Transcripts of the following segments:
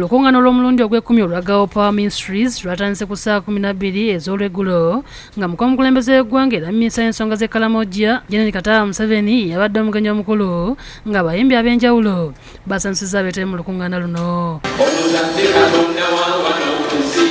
Olukuŋŋaana olw'omulundi ogw'ekkumi olwa Girl Power Ministries lwatandise ku ssaawa 12 ez'olweggulo nga muka omukulembeze w'eggwanga era minisita y'ensonga z'e Karamoja, Janet Kataaha Museveni, yabadde omugenyi omukulu, ng'abayimbi ab'enjawulo basanyusizza abeetabye mu lukuŋŋaana luno. Omuzadde Katonda wa wano ku nsi.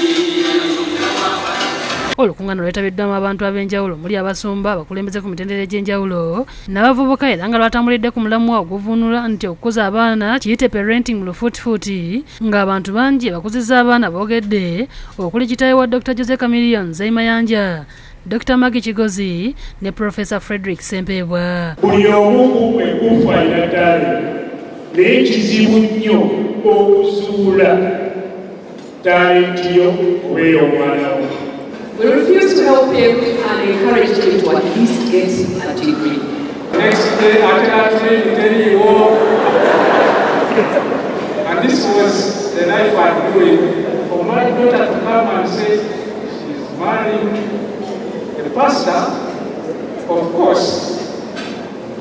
Olukuŋŋaana lwetabiddwamu abantu ab'enjawulo omuli abasumba, abakulembeze ku mitendera egy'enjawulo n'abavubuka, era nga lwatambulidde ku mulamwa oguvuunula nti okukuza abaana, kiyite parenting mu lufuutifuuti, ng'abantu bangi abakuzizza abaana boogedde, okuli kitaawe wa Dr Jose Chameleone, Mzee Mayanja, Dr Maggie Kigozi ne Professor Frederick Ssempeebwa. Buli omu ku mmwe kufa alina talenti, naye kizibu nnyo okuzuula talenti yo oba ey'omwana wo. We refused to help him and encouraged him to at least get a degree. Next day, ate training teriiwo. And this was the life I'm doing. For my daughter to come and say she's marrying a pastor, of course,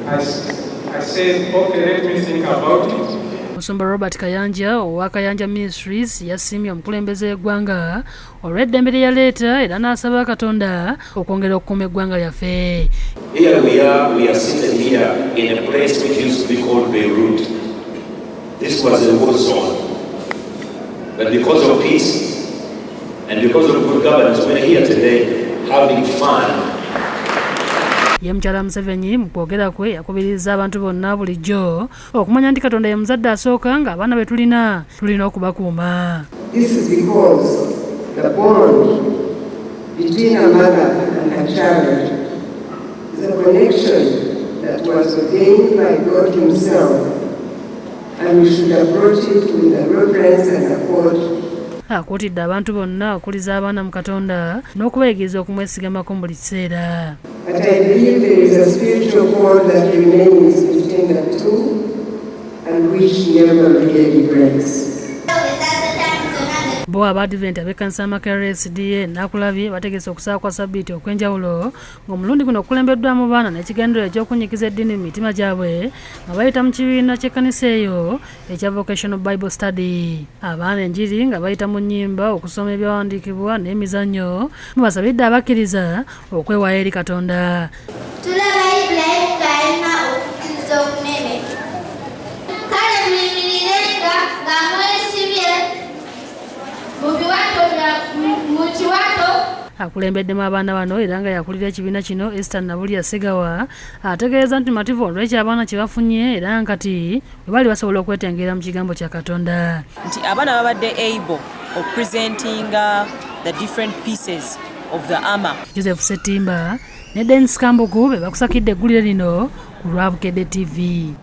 I said, "Okay, let me think about it." Musumba Robert Kayanja owa Kayanja Ministries yasiimye omukulembeze w'eggwanga olw'eddembe lye yaleeta era n'asaba Katonda okwongera okukuuma eggwanga lyaffe. Here we are seated here in a place which used to be called Beirut. This was a war zone. But because of peace and because of good governance, we're here today having fun. Ye mukyala Museveni mu kwogera kwe yakubiriza abantu bonna bulijjo okumanya nti Katonda ye muzadde asooka, ng'abaana be tulina tulina okubakuuma. This is because the bond between a mother and her child is a connection that was ordained by God Himself, and we should approach it with a reverence and accord. Akuutidde abantu bonna okukuliza abaana mu Katonda n'okubayigiriza okumwesigamako mu buli kiseera. But I believe there is a spiritual cord that remains between the two and which never really breaks. Bo Abaadiventi ab'ekkanisa y'Amakerere SDA Nakulabye bategese okusaba kwa sabbiiti okw'enjawulo, ng'omulundi guno okukulembeddwamu baana n'ekigendererwa eky'okunyikiza eddiini mu mitima gyabwe nga bayita mu kibiina ky'ekkanisa eyo ekya Vocational Bible Study. Abaana enjiri nga bayita mu nnyimba, okusoma ebyawandiikibwa n'emizannyo, mubasabidde abakkiriza okwewaayo eri Katonda. Tulaba Ibulayimu ng'alina okukkiriza okunene. Kale muyimirirenga nga mwesibye mu biwato mu kiwato. Akulembeddemu abaana bano era nga yakulira ekibiina kino, Esther Nabulya Segawa, ategeeza nti mativu olw'ekyo abaana kye bafunye era nkati bwe bali basobola okwetengera mu kigambo kya Katonda. Nti abaana babadde able okupresentinga the different pieces of the armor. Joseph Setimba ne Denis Kambugu be bakusakidde eggulire lino ku lwa Bukedde TV.